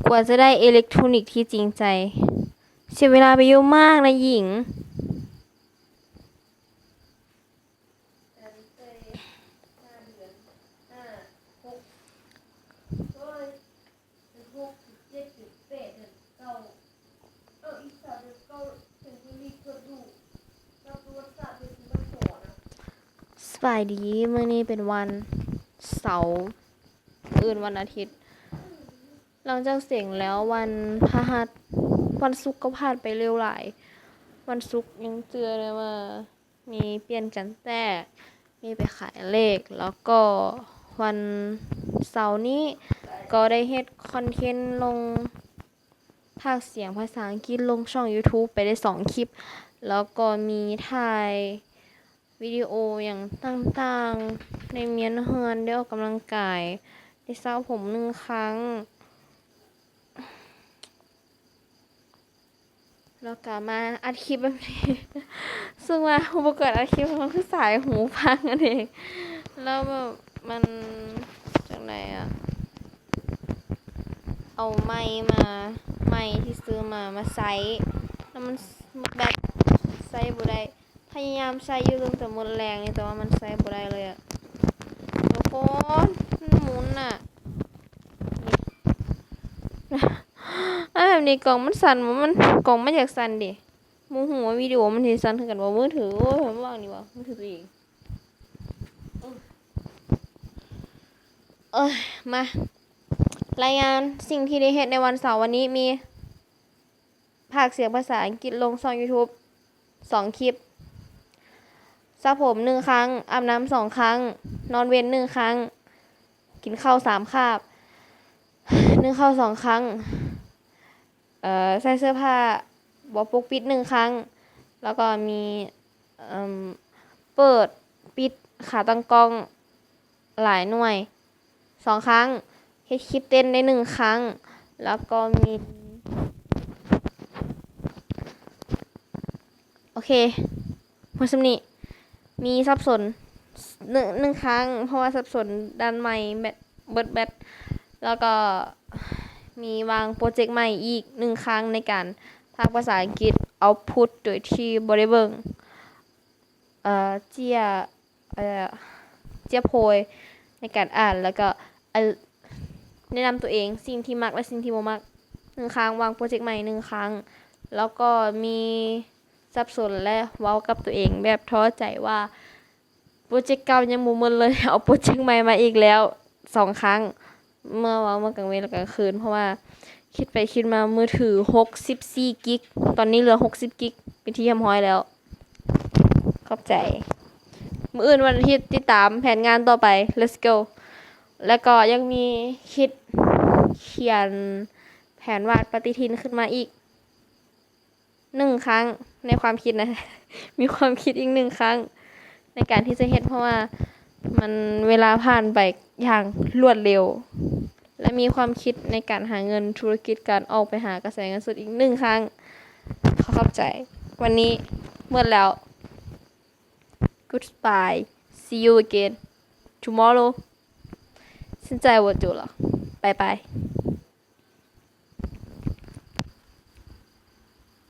ກວ່າຈະໄດ້ເອເລັກໂທຣນິກທີ່ຈິງໃຈ. ເສຍເວລາໄປເຍາະມາກນະຍິງ. ສະບາຍດີ, ມື້ນີ້ເປັນວັນເສົາ, ມື້ອື່ນວັນອາທິດ. ຫຼັງຈາກເສັງແລ້ວ ວັນພະຫັດ, ວັນສຸກກໍຜ່ານໄປເລັວຫຼາຍ. ວັນສຸກຍັງເຈື່ອໄດ້ວ່າມີປ່ຽນກັນແຕ້, ມີໄປຂາຍເລກ, ແລ້ວກໍວັນເສົານີ້ກໍໄດ້ເຮັດຄອນເທັນລົງພາກສຽງພາສາອັງກິດລົງຊ່ອງຢູທູບໄປໄດ້ສອງຄລິບ, ແລ້ວກໍມີຖ່າຍ ວິດີໂອຫຍັງຕ່າງໆ, ໄດ້ມ້ຽນເຮືອນ, ໄດ້ອອກກຳລັງກາຍ, ໄດ້ສະຜົມໜຶ່ງຄັ້ງ, ແລ້ວກະມາອັດຄລິບແບບນີ້. ເຊິ່ງວ່າອຸປະກອນອັດຄລິບມັນຄືສາຍຫູຟັງອັນເອງ, ແລ້ວແບບມັນຈັ່ງໃດອະ, ເອົາໄມມາ, ໄມທີ່ຊື້ມາ ມາໃຊ້ ແລ້ວມັນ ແບັດໃຊ້ບໍ່ໄດ້. ພະຍາຍາມໃຊ້ຢູ່ຕັ້ງແຕ່ໝົດແລງນີ້ ແຕ່ວ່າມັນໃຊ້ບໍ່ໄດ້ເລີຍອະ ທຸກຄົນ, ມັນໝຸນນະ. ອັນແບບນີ້ກ້ອງມັນສັ່ນບໍ່? ມັນ ກ້ອງມັນຢາກສັ່ນເດ. ບໍ່ຮູ້ວ່າວິດີໂອມັນຊິສັ່ນຄືກັນບໍ່? ມືຖື ໂອ້ຍ ເບິ່ງນີ້ບໍ່? ມືຖືຕົວເອງ. ເອີຍ ມາ ລາຍງານສິ່ງທີ່ໄດ້ເຮັດໃນວັນເສົາວັນນີ້ມີ ພາກສຽງພາສາອັງກິດລົງຊ່ອງຢູທູບສອງຄລິບ, ສະຜົມໜຶ່ງຄັ້ງ, ອາບນ້ຳສອງຄັ້ງ, ນອນເວັນໜຶ່ງຄັ້ງ, ກິນເຂົ້າສາມຄາບ, ໜຶ່ງເຂົ້າສອງຄັ້ງ, ເອີ ໃສ່ເສື້ອຜ້າບໍ່ປົກປິດໜຶ່ງຄັ້ງ, ແລ້ວກໍມີ ເອີ ເປີດປິດຂາຕັ້ງກ້ອງຫຼາຍໜ່ວຍສອງຄັ້ງ, ເຮັດຄລິບເຕັ້ນໄດ້ໜຶ່ງຄັ້ງ, ແລ້ວກໍມີ ໂອເຄ ໝົດສ່ຳນີ້. ມີສັບສົນໜຶ່ງ ໜຶ່ງຄັ້ງ ເພາະວ່າສັບສົນດ່ານໃໝ່ ແບັດ ເບິດແບັດ, ແລ້ວກໍມີວາງໂປຣເຈັກໃໝ່ອີກໜຶ່ງຄັ້ງໃນການພາກພາສາອັງກິດ ເອົາພຸດໂດຍທີ່ບໍ່ໄດ້ເບິ່ງ ເອີ ເຈ້ຍ ເອີ ເຈ້ຍໂພຍໃນການອ່ານ ແລ້ວກໍ ເອີ ແນະນຳຕົວເອງ ສິ່ງທີ່ມັກ ແລະ ສິ່ງທີ່ບໍ່ມັກໜຶ່ງຄັ້ງ, ວາງໂປຣເຈັກໃໝ່ໜຶ່ງຄັ້ງ, ແລ້ວກໍມີສັບສົນ ແລະ ເວົ້າກັບຕົວເອງແບບທໍ້ໃຈວ່າ ໂປຣເຈັກເກົ່າຍັງບໍ່ໝົດເລີຍ, ເອົາໂປຣເຈັກໃໝ່ມາອີກແລ້ວສອງຄັ້ງ. ເມື່ອເວົ້າເມື່ອກາງເວັນ ແລະ ກາງຄືນ, ເພາະວ່າຄິດໄປຄິດມາ ມືຖືຫົກສິບສີ່ກິກ, ຕອນນີ້ເຫຼືອຫົກສິບກິກເປັນທີ່ຮຽບຮ້ອຍແລ້ວ. ຂອບໃຈ. ມື້ອື່ນວັນອາທິດ ຕິດຕາມແຜນງານຕໍ່ໄປ. Let's go. ແລ້ວກໍຍັງມີຄິດຂຽນແຜນວາດປະຕິທິນຂຶ້ນມາອີກ ໜຶ່ງຄັ້ງໃນຄວາມຄິດນະ ມີຄວາມຄິດອີກໜຶ່ງຄັ້ງໃນການທີ່ຈະເຮັດ ເພາະວ່າມັນ ເວລາຜ່ານໄປຢ່າງລວດເລັວ ແລະ ມີຄວາມຄິດໃນການຫາເງິນ, ທຸລະກິດ, ການອອກໄປຫາກະແສເງິນສົດອີກໜຶ່ງຄັ້ງ. ຂໍຂອບໃຈ. ວັນນີ້ໝົດແລ້ວ. Goodbye. See you again tomorrow. ສນໃຈບໍ່ໂຈລະ. Bye bye.